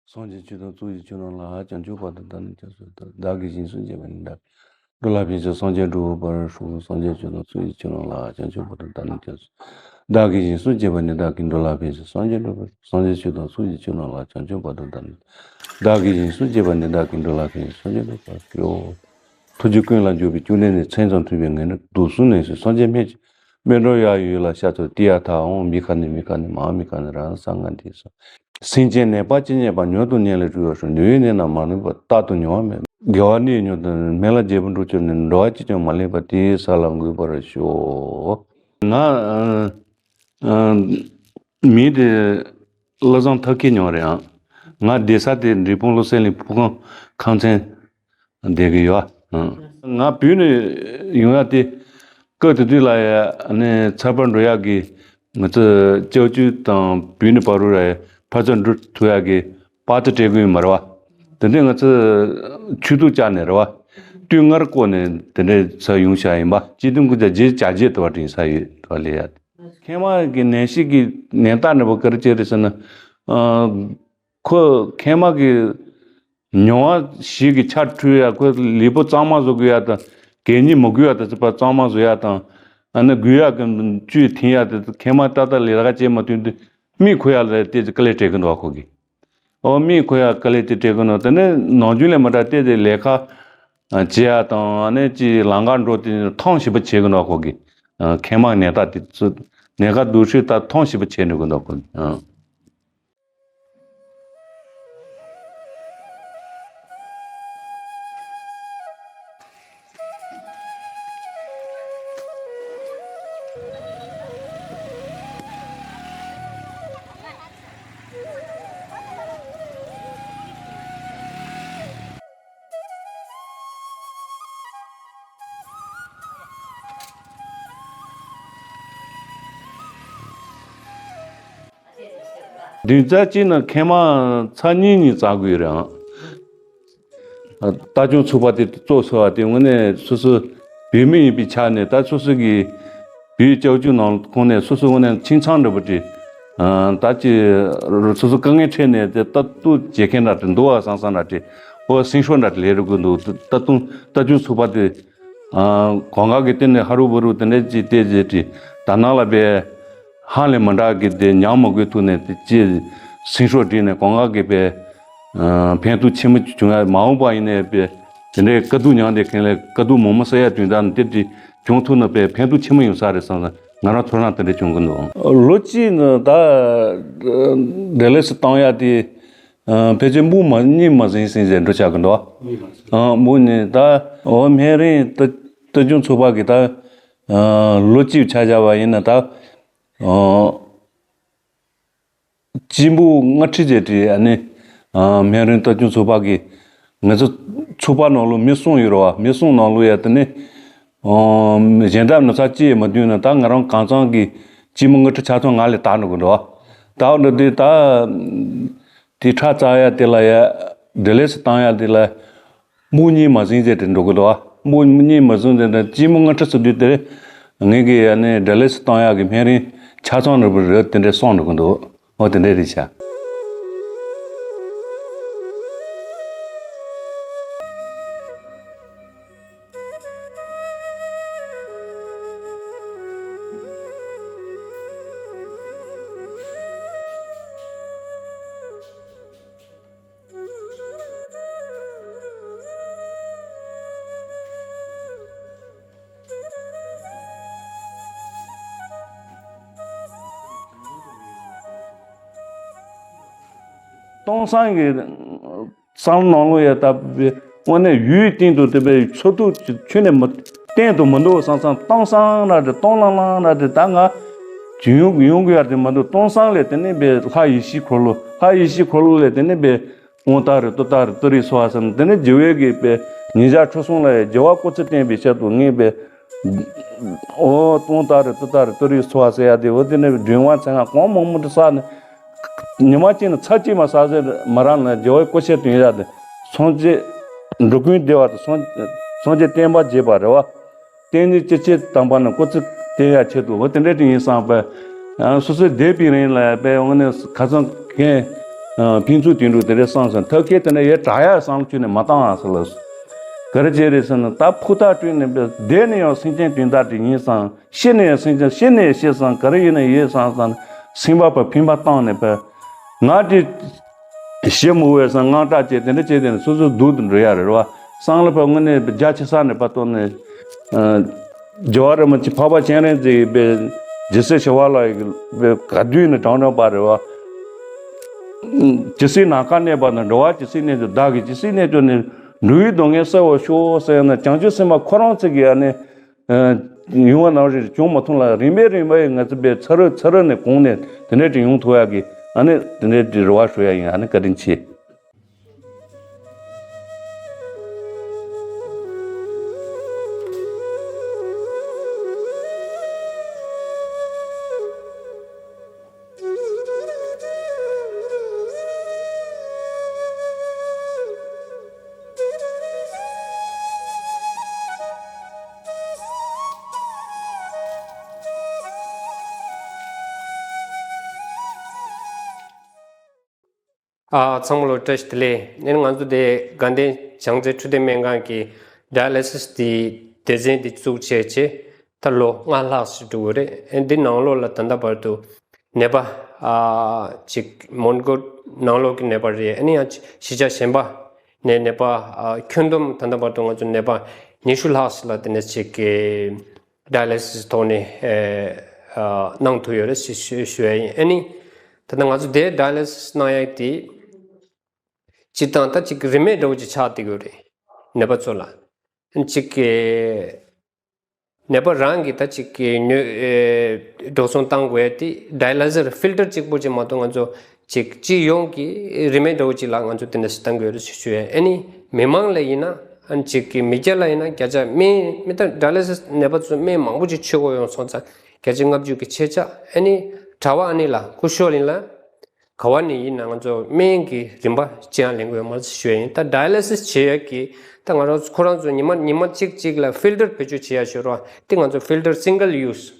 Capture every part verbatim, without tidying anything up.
སངས་རྒྱས་ཆོས་དང་ཚོགས་ཀྱི་མཆོག་རྣམས་ལ། བྱང་ཆུབ་བར་དུ་བདག་ནི་སྐྱབས་སུ་མཆི། བདག་གིས་སྦྱིན་སོགས་བགྱིས་པ་ནི། བདག་འགྲོ་ལ་ཕན་ཕྱིར། སངས་རྒྱས་འགྲུབ་པར་ཤོག། སངས་རྒྱས་ཆོས་དང་ཚོགས་ཀྱི་མཆོག་རྣམས་ལ། བྱང་ཆུབ་བར་དུ་བདག་ནི་སྐྱབས་སུ། བདག་གིས་སྦྱིན་སོགས་བགྱིས་པ་ནི། བདག་གིས་འགྲོ་ལ་ཕན་ཕྱིར། སངས་རྒྱས་འགྲུབ་པར། སངས་རྒྱས་ཆོས་དང་ཚོགས་ཀྱི་མཆོག་རྣམས་ལ། བྱང་ཆུབ་བར་དུ་བདག་ནི། བདག་གིས་སྦྱིན་སོགས་བགྱིས་པ་ནི། བདག་གིས་འགྲོ་ལ་ཕན་ཕྱིར། སངས་རྒྱས་འགྲུབ་པར་ཤོག། ཐུགས་རྗེ་ཀུན་ལ་འཇུག་པའི་བཅུད་ལེན་ནི། མཚན་ཙམ་ཐོས་པས་ངེས་ནི། བདུད་གསུམ་ནད་སོགས་སངས་རྒྱས་སྨན་གྱི། སྨན་གྲོགས་ཡབ་ཡུམ་ལ་ཕྱག་འཚལ་ཏདྱ་ཐཱ། ཨོཾ་མི་ཁ་ནི་མི་ཁ་ནི་མ་ཧཱ་མི་ཁ་ནི་རཱ་ཧཱ་ས་ང་ཏི་སྭཱ་ཧཱ། སེམས་ཅན་ནད་པ་ཇི་སྙེད་པ། མྱུར་དུ་ནད་ལས་གྲོལ་བར་ཤོག། ནད་ཡོད་ནད་རྣམས་མ་ལུས་པ། རྟག་ཏུ་མྱོང་བ་མེད། དགེ་བ་ནི་མྱུར་དུ། སྨན་བླ་རྒྱལ་པོ་འགྲོ་གྱུར་ནས། འགྲོ་བ་གཅིག་ཀྱང་མ་ལུས་པ། དེ་ཡི་ས་ལ་འགོད་པར་ཤོག། ང་ཨ་ཨ་མིང་དེ་བློ་བཟང་ཐབས་མཁས་ཉོ་རེད་ཨང་། ང་བསྡད་ས་དེ་འབྲས་སྤུངས་བློ་གསལ་གླིང་ཕུ་ཁང་ཁང་ཚན་བསྡད་ཀྱི་ཡོད། ཨང་། ང་བོད་ནས་ཡོང་ཡ་དེ་སྐབས་དེ་དུས་ལ་ཡ་ནས་ཚར་པར་འགྲོ་ཡག་གི། ང་ཚོ་སྐྱབས་བཅོལ་དང་བོད་ནས་བར་རུ་ར་ཕར་ཚུར་འགྲོ་ཐུབ་ཡག་གི་པར་དེ་སྤྲད་དགོས་ཡོད་མ་རེད་བ། དེ་འདྲས་ང་ཚོ་ཆོས་དུག་བཅག་ནས་རེད་བ། སྟོད་མངར་བཀོག་ནས་དེ་འདྲས་ཚུར་ཡོང་བྱ་ཡིན་པ། སྐྱིད་སྡུག་ཀུན་ཀྱང་རྗེས་བྱ་རྗེས་དུ་བ་དྲན་ས་ཡོད་དུ་བ་ལས་ཡ། མཁལ་མ་གི་ནད་གཞི་གི་ནད་རྟགས་འདྲ་པོ་ག་རེ་བྱས་རེད་ཟེར་ན། ཨ་ཁོ་མཁལ་མ་གི་མྱོང་བ་ཞིག་གི་ཆ་འཕྲུལ་ཡ། ཁོ་ལུས་པོ་གཙང་མ་བཟོ་དགོས་ཡ་དང་། གད་སྙིགས་མི་དགོས་ཡ་དང་། ཚིག་པ་གཙང་མ་བཟོ་ཡ་དང་། ཨ་ནི་དགོས་ཡ་གི་བཅུད་འཐེན་ཡ་དེ་མཁལ་མ་ཏག་ཏག་ལས་ཀ་བྱེད་མ་ཐུབ་དུས་མིག་ཁོ་ཡ་ལ་དེ་དཀའ་ལས་སྤྲད་གི་འདུག་ཁོ་གི། ཨོ་མིག་ཁོ་ཡ་དཀའ་ལས་དེ་སྤྲད་གི་འདུག། དེ་ནས་ནམ་རྒྱུན་ལས་མི་འདྲ་དེ་དེ་ལས་ཀ་བྱེད་ཡ་དང་། ཨ་ནི་ཅི་ལམ་ཁ་འགྲོ་དེ་ཐང་ཞིབ་པ་བྱེད་གི་འདུག་ཁོ་གི། མཁལ་མ་ནད་རྟགས་དེ་ཚོ་ནད་ཁ་འདུག་ཤོས་ད་ཐང་ཞིབ་པ་བྱེད་འགྲོ་གི་འདུག་ཁོ་གི། བདུན་ཚར་གཅིག་ན་མཁལ་མ་ཚར་གཉིས་གཉིས་བཙག་དགོས་རེད་ཨང་། ལྟ་སྐྱོང་ཚོགས་པ་དེ་གཙོ་བཟོ་བ་དེ་དངོས་གནས་སོ་སོ་བོད་མི་ཡིན་པའི་ཆ་ནས། ད་སོ་སོ་གི་བོད་སྐྱབས་བཅོལ་ནང་ཁོངས་ནས་སོ་སོ་དངོས་གནས་ཁྱིམ་ཚང་འདྲ་པོ་ཅིག། ད་ཅི་སོ་སོ་དཀའ་ངལ་འཕྲད་ནས་དེ་ལྟ་རྟོག་བྱེད་མཁན་འདྲ་ཅིག་འདུག་བ། བསམ་བསམ་འདྲ་ཅིག། ཨོ་སེམས་ཤུགས་འདྲ་ཅིག་སླེབས་འགྲོ་གི་འདུག། ལྟ་སྐྱོང་ལྟ་སྐྱོང་ཚོགས་པ་དེ། ཨ་གང་ག་གི་སྟེང་ནས་ཧ་རུ་བུ་རུ་དེ་འདྲ་ཅིག་བལྟས་རྗེས་ཀྱི་ད་ནང་ལ་བས་ཧ་ལས་མི་འདྲ་གི་དེ་མྱང་མི་དགོས་ཐུག་ནས་དེ་ཅི་སེམས་ཤུགས་སྒྲིལ་ནས་གང་ག་གི་བས་ཕན་ཐོགས་ཆེན་མོ་བྱུང་ཡ། མ་འོངས་པ་ཡིན་ནའི་བས་དེ་འདྲའི་དཀའ་སྡུག་མྱངས་བསྡད་མཁན་ལ་དཀའ་སྡུག་མང་མང་སེལ་ཡ་དོན་དག་ནི་དེ་ཅིག་བྱུང་ཐུབ་ན་བས་ཕན་ཐོགས་ཆེན་མོ་ཡོང་ས་རེད་བསམ་ས། ང་རང་ཚོར་སྣང་དེ་འདྲ་བྱུང་གི་འདུག། ལོ་གཅིག་ནི་ད་ཌལ་ཧོ་སི་བཏང་ཡ་དེ། ཨ་ཕལ་ཆེར་འབུ་མ་གཉིས་མ་ཟིན་ཟིན་ཟེར་འགྲོ་ཆགས་ཀྱི་འདུག། ཨ་འབུ་ནི་ད་འོ་སྨན་རིན་ལྟ་སྐྱོང་ཚོགས་པ་གི་ད་ཨ་ལོ་གཅིག་ཆ་བཞག་པ་ཡིན་ན་ད་ཨ་གཅིག་འབུ་ལྔ་ཁྲི་བརྒྱད་ཁྲི། ཨ་ནི་ཨ་སྨན་རིན་ལྟ་སྐྱོང་ཚོགས་པ་གི་ང་ཚོ་ཚོགས་པ་ནང་ལོ་མི་གསུམ་ཡོད་རེད་བ། མི་གསུམ་ནང་ལོ་ཡ་དེ་ནི་ཨ་གཞན་དག་ནི་ཚ་ཅི་ཡང་མ་བསྡུས་ན་ད་ང་རང་གང་ཚང་གི་གཅིག་འབུ་ལྔ་ཁྲི་ཆ་ཚང་ང་ལས་དག་འགྲོ་གི་འདུག། དག་འགྲོ་དུས་ད། དེ་ཁྲག་བཙག་ཡ་དེ་ལ་ཡ་ཌལ་ཧོ་སི་བཏང་ཡ་དེ་ལ་འབུ་གཉིས་མ་ཟིན་ཟེར་དེ་འགྲོ་གི་འདུག་བ། འབུ་གཉིས་མ་ཟིན་ཟེར་དེ་གཅིག་འབུ་ལྔ་ཁྲི་ཟེར་དུས་དེ་ངེད་ཀྱི་ཡ་ནས་ཌལ་ཧོ་སི་བཏང་ཡ་གི་སྨན་རིན་ཆ་ཚང་འགྲོ་བ་རེད། དེ་འདྲས་སོང་འགྲོ་གི་འདུག། འོ་དེ་འདྲས་རེད་ཤག། སྟོང་སང་གི་བསམ་བློ་ནང་ལོགས་ཡ་ལྟ་བུའི་དངོས་གནས་ཡུལ་སྟེང་དུ་དེ་བས་འཚོ་ཐུབ་ཁྱོན་ནས་མི་གཏན་དུ་མི་འདུག་བསམ་བསམ། སྟོང་སང་ར་དེ་སྟོང་ལང་ལང་ར་དེ་ད་ང་ཡོང་ཡོང་གི་ཡ་དེ་མི་འདུག། སྟོང་སང་ལས་དེ་ནས་བས་ལྷ་ཡེ་ཤེས་འཁོར་ལོ། ལྷ་ཡེ་ཤེས་འཁོར་ལོ་ལས་དེ་ནས་བས་ཨོང་ཏཱ་རེ་ཏུཏྟཱ་རེ་ཏུ་རེ་སྭཱ་ཧཱ་ཟེར་ནས་དེ་ནས་རྒྱལ་བའི་གི་བས་ཉིན་ཞག་ཁྲོ་གསུམ་ལ་ཡ་རྒྱལ་བ་སྐུ་ཚེ་བརྟན་པའི་ཆེད་དུ་ངས་བས་ཨོ་ཨོང་ཏཱ་རེ་ཏུཏྟཱ་རེ་ཏུ་རེ་སྭཱ་ཧཱ་ཟེར་ཡ་དེ་འོ་དེ་ནས་མགྲོན་ཁང་ཚན་ཁ་གང་མང་མང་དུ་བསགས་ནས། ཉི་མ་གཅིག་ནས་ཚར་གཅིག་མ་བསགས་ཟེར་མ་རག་ན་རྒྱལ་བའི་སྐུ་ཞབས་དོན་ཡག་དེ་སངས་རྒྱས་འགྲོ་ཀུན་བདེ་བ་དང་སངས་སངས་རྒྱས་བསྟན་པ་རྒྱས་པ་རེད་བ། བསྟན་འཛིན་སྐྱེས་ཆེན་དམ་པ་རྣམས་སྐུ་ཚེ་བརྟན་ཡག་ཆེད་དུ་འོ་དེ་འདྲ་ཅིག་ཡིན་བསམ་པས། ཡང་སོ་སོའི་འདས་པའི་རིང་ལ་དཔེ་འོང་ནས་ཁ་སང་གན་ ཕན་ཚུན་དེ་འདྲ་དེ་འདྲ་བསམ་སོང་། ཐབས་མཁས་དེ་འདྲ་ཡོད་དྲག་ཡ་བསམ་བློ་ཅིག་ནས་མ་བཏང་ཨ་ཟེར་ལ། ག་རེ་བྱས་རེད་ཟེར་ན། ད་ཕུ་ཐག་བྲུས་ནས་བསྡད་ནས་ཡང་སེམས་ཅན་དོན་དག་དེ་ཡིན་བསམ། ཤི་ནས་ཡང་སེམས་ཅན་ཤི་ནས་ཤི་བསམ། ག་རེ་ཡིན་ན་ཡིན་བསམ་བསམ། སེམས་པ་ཕར་ཕན་པ་བཏང་ནས་ཕར་ང་དེ་ཞེ་མོ་བས་སང་དངངས་སྐྲག་བྱས་དེ་འདྲ་བྱས་དེ་ནས་སོ་སོ་སྡུག་ཏུ་འགྲོ་ཡ་རེད་བ། སང་ལ་ཕར་དངོས་གནས་རྒྱ་ཆེ་ས་ནས་ཕར་གཏོང་ནས། རྒྱལ་བ་རིན་པོ་ཆེ་འཕགས་པ་སྤྱན་རས་གཟིགས་པའི་རྗེ་སྲས་ཞི་བ་ལྷ་ཡི་ག་དུས་ནས་དྲང་དྲང་པ་རེད་བ། ཇི་སྲིད་ནམ་མཁའ་གནས་པ་དང་། འགྲོ་བ་ཇི་སྲིད་གནས་ཀྱང་། བདག་གིས་ཇི་སྲིད་གནས་ཀྱང་ནི། འགྲོ་བའི་སྡུག་བསྔལ་སེལ་བར་ཤོག་ཟེར་ན། བྱང་ཆུབ་སེམས་དཔའ་ཁོ་རང་ཚོ་གིས་ཨ་ནི། ཡོང་བ་ནང་བཞིན་བྱུང་མ་ཐུབ་ལ། རིམ་པས་རིམ་པས་ང་ཚོ་པའི་ཚ་རུ་ཚ་རུ་ནས་གོང་ནས་དེ་འདྲས་ཅིག་ཡོང་ཐུབ་ཡག་གི་ཨ་ནི་དེ་འདྲས་ཅིག་རེ་བ་ཞུ་ཡ་ཡིན། ཨ་ནི་བཀའ་དྲིན་ཆེ། ཨ། ཚང་མ་ལ་བཀྲ་ཤིས་བདེ་ལེགས། ཨ་ནི་ང་ཚོ་དེ་དགའ་ལྡན་བྱང་རྩེ་འཕྲོད་བསྟེན་སྨན་ཁང་གི་ཌའི་ལི་སིས་དེ་སྡེ་ཚན་དེ་བཙུགས་བྱས་བྱས་ད་ལོ་ལྔ་ལྷག་ཙམ་འགྲོ་གི་རེད། ཨ་ནི་འདི་ནང་ལོགས་ལ་ད་ལྟ་བར་དུ་ནད་པ་ཨ་ཅིག་མོན་གྷོ་ནང་ལོགས་ཀྱི་ནད་པ་རེད། ཨ་ནི་ཡང་གཞིས་ཆགས་གཞན་པ་ནས་ནད་པ་ཨ་ཁྱོན་བསྡོམས་ད་ལྟ་བར་དུ་ང་ཚོ་ནད་པ་ཉི་ཤུ་ལྷག་ཙམ་ལ་དེ་ནས་ཅིག་གི་ཌའི་ལི་སིས་ཐོག་ནས་ཨ་གནང་ཐུབ་ཡོད་རེད་ཞེས་ཞུ་ཞུ་ཡ་ཡིན། ཨ་ནི་ད་ལྟ་ང་ཚོ་དེ་ཌའི་ལི་སིས་གནང་ཡ་དེ་སྤྱིར་བཏང་ད་ཅིག་རིན་མེད་འདྲ་བོ་ཅིག་ཆགས་བསྡད་ཡོད་རེད། ནད་པ་ཚོ་ལ་ཅིག་གི་ནད་པ་རང་གིས་ད་ཅིག་གི་ཉོ་ཨེ་འགྲོ་སོང་བཏང་དགོས་ཡ་དེ་ཌའི་ལི་སར་ཕིལ་ཊར་གཅིག་པོ་ཅིག་མ་གཏོགས་ང་ཚོ་ཅིག་སྤྱི་ཡོངས་ཀྱི་རིན་མེད་འདྲ་བོ་ཅིག་ལ་ང་ཚོ་དེ་འདྲ་ཞིག་བཏང་དགོས་རེད་ཞུ་ཞུ་ཡ། ཨ་ནི་མི་མང་ལ་ཡིན་ན་ཨ་ནི་ཅིག་གི་མི་སྐྱ་ལ་ཡིན་ན་བརྒྱ་ཆ་སྨན་མི་ད་ཌའི་ལི་སིས་ནད་པ་ཚོ་སྨན་མང་པོ་ཅིག་མཆོད་དགོས་ཡོང་སོང་ཙང་བརྒྱ་ཆ་ལྔ་བཅུ་གི་ཆད་ཆག་ཨ་ནི་གྲྭ་པ་ཨ་ནི་ལ་སྐུ་ཞབས་ཡིན་ལ། ག་བ་ནས་ཡིན་ན་ང་ཚོ་སྨན་གྱི་རིན་པ་ཅི་ཡང་ལེན་དགོས་མ་རེད་ཞུ་ཡ་ཡིན། ད་ཌའི་ལི་སིས་བྱེད་ཡ་གི་ད་ང་རང་ཁོ་རང་ཚོ་ཉི་མ་ཉི་མ་གཅིག་གཅིག་ལ་ཕིལ་ཊར་བེད་སྤྱོད་བྱེད་ཡ་ཞུ་རོགས། དེ་ང་ཚོ་ཕིལ་ཊར་སིང་གལ་ཡུ་སི།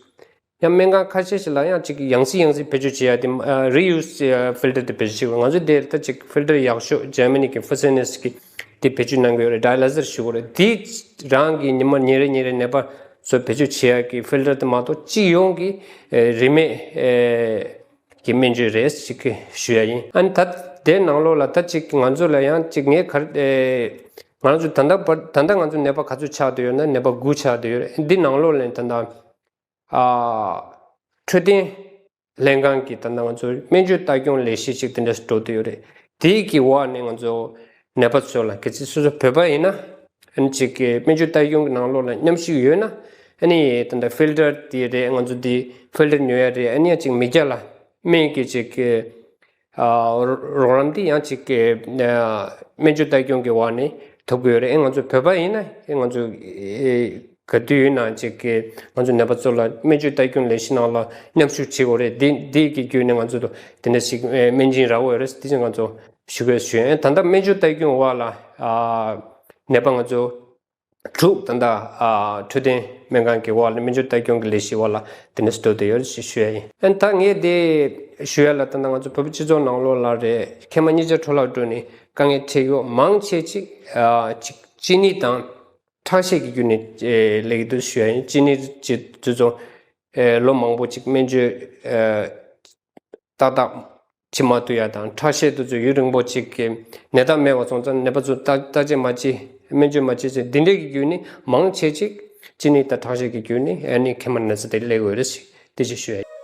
ཡང་སྨན་ཁང་ཁ་ཤས་ཤིག་ལ་ཡང་གཅིག་ཡང་སེ་ཡང་སེ་བེད་སྤྱོད་བྱེད་ཡ་དེ་རི་ཡུ་སི་ཕིལ་ཊར་དེ་བེད་སྤྱོད་བྱེད་དགོས། ང་ཚོ་དེ་ད་ཅིག་ཕིལ་ཊར་ཡག་ཤོས་འཇར་མ་ནི་གི་ཧྥུ་སེ་ནེ་སི་གི་དེ་བེད་སྤྱོད་གནང་གི་ཡོད་རེད། ཌའི་ལི་སར་ཞུ་དགོས་རེད། དེ་རང་གི་ཉི་མ་ཉིན་རེ་ཉིན་རེ་ནད་པ་ཚོ་བེད་སྤྱོད་བྱེད་ཡ་གི་ཕིལ་ཊར་དེ་མ་གཏོགས་སྤྱི་ཡོངས་ཀྱི་རིན་མེད་ཀྱི་སྨན་བཅོས་རེད་ཅིག་ཞུ་ཡ་ཡིན། ཨ་ནི་ད་དེའི་ནང་ལོགས་ལ་ད་ཅིག་ང་ཚོ་ལ་ཡང་ཅིག་ངས་ག་རེ་ང་ཚོ་ད་ལྟ་བར་ད་ལྟ་ང་ཚོ་ནད་པ་ག་ཚོད་ཆགས་བསྡད་ཡོད་ན། ནད་པ་དགུ་ཆགས་བསྡད་ཡོད་རེད། འདི་ནང་ལོགས་ལ་ད་ལྟ་ཨ་འཕྲོད་བསྟེན་ལྷན་ཁང་གི་ད་ལྟ་ང་ཚོ་སྨན་བཅོས་ལྟ་སྐྱོང་ལས་གཞི་ཅིག་དེ་འདྲ་འགྲོ་བསྡད་ཡོད་རེད། དེའི་གི་འོག་ནས་ང་ཚོ་ནད་པ་ཚོ་ལ་གལ་སྲིད་སོ་སོ་བོད་པ་ཡིན་ན་ཨ་ནི་ཅིག་གི་སྨན་བཅོས་ལྟ་སྐྱོང་གི་ནང་ལོགས་ལ་མཉམ་ཞུགས་ཡོད་ན་ཨ་ནི་ད་ལྟ་ཕིལ་ཊར་དེ་རེད། ང་ཚོ་དེ་ཕིལ་ཊར་ཉོ་ཡ་རེད། ཨ་ནི་ཡང་ཅིག་མི་སྐྱ་ལ་སྨན་གྱི་ཅིག་གི་ཨ་རོགས་རམ་འདི་ཡང་ཅིག་གི་ཨ་སྨན་བཅོས་ལྟ་སྐྱོང་གི་འོག་ནས་ཐོབ་གི་ཡོད་རེད། ཨེ་ང་ཚོ་བོད་པ་ཡིན་ན་ཨེ་ང་ཚོ་ཨེ་ག་དུས་ཡིན་ན་ཅིག་གི་ང་ཚོ་ནད་པ་ཚོ་ལ་སྨན་བཅོས་ལྟ་སྐྱོང་ལས་གཞི་ནང་ལ་མཉམ་ཞུགས་བྱེད་དགོས་རེད། འདི་འདི་གི་བརྒྱུད་ནས་ང་ཚོ་དེ་འདྲ་ཞིག་ཨེ་སྨན་སྦྱིན་རག་གི་ཡོད་རེད། དེ་ཅིག་ང་ཚོ་ཞུ་དགོས་ཞུ་ཡིན། ཨེ་ད་ལྟ་སྨན་བཅོས་ལྟ་སྐྱོང་འོག་ལ་ཨ་ནད་པ་ང་ཚོ་དྲུག་ད་ལྟ་ཨ་འཕྲོད་བསྟེན་སྨན་ཁང་གི་འོག་ལ་སྨན་བཅོས་ལྟ་སྐྱོང་གི་ལས་གཞི་འོག་ལ་དེ་འདྲ་སྡོད་བསྡད་ཡོད་ཞེས་ཞུ་ཡ་ཡིན། ཨ་ནི་ད་ངས་དེ་ཞུ་ཡ་ལ་ད་ལྟ་ང་ཚོ་བོད་པའི་སྤྱི་ཚོགས་ནང་ལོགས་ལ་རེད། མཁལ་མ་གཉིས་ཆ་འཕྲོ་བརླག་འགྲོ་ནས་དཀའ་ངལ་འཕྲད་ཡོད། མང་ཆེ་ཅིག་ཨ་ཅིག་གཅིན་སྙི་དང་ཁྲག་ཤེད་ཀྱི་བརྒྱུད་ནས་ཨེ་སླེབས་ཀྱི་འདུག་ཞུ་ཡ་ཡིན། གཅིན་སྙི་ཅིག་དེ་ཚོ་ཨེ་ལོ་མང་པོ་ཅིག་སྨན་བཅོས་ཨེ་ཏག་ཏག་བྱེད་མ་ཐུབ་ཡ་དང་། ཁྲག་ཤེད་དེ་ཚོ་ཡུན་རིང་པོ་ཅིག་གི་ནད་རྟགས་མེད་པ་སོང་ཙང་ནད་པ་ཚོ་བརྟག་བརྟག་དཔྱད་མ་བྱེད། སྨན་བཅོས་མ་བྱེད་ཅེས་འདི་འདྲས་ཀྱི་བརྒྱུད་ནས་མང་ཆེ་ཅིག་གཅིན་སྙི་དང་ཁྲག་ཤེད་ཀྱི་བརྒྱུད་ནས་ཨ་ནི་མཁལ་མ་ན་ཚ་དེ་སླེབས་ཡོད་རེད་ཞེས་དེ་ཅིག་ཞུ་ཡ་ཡིན།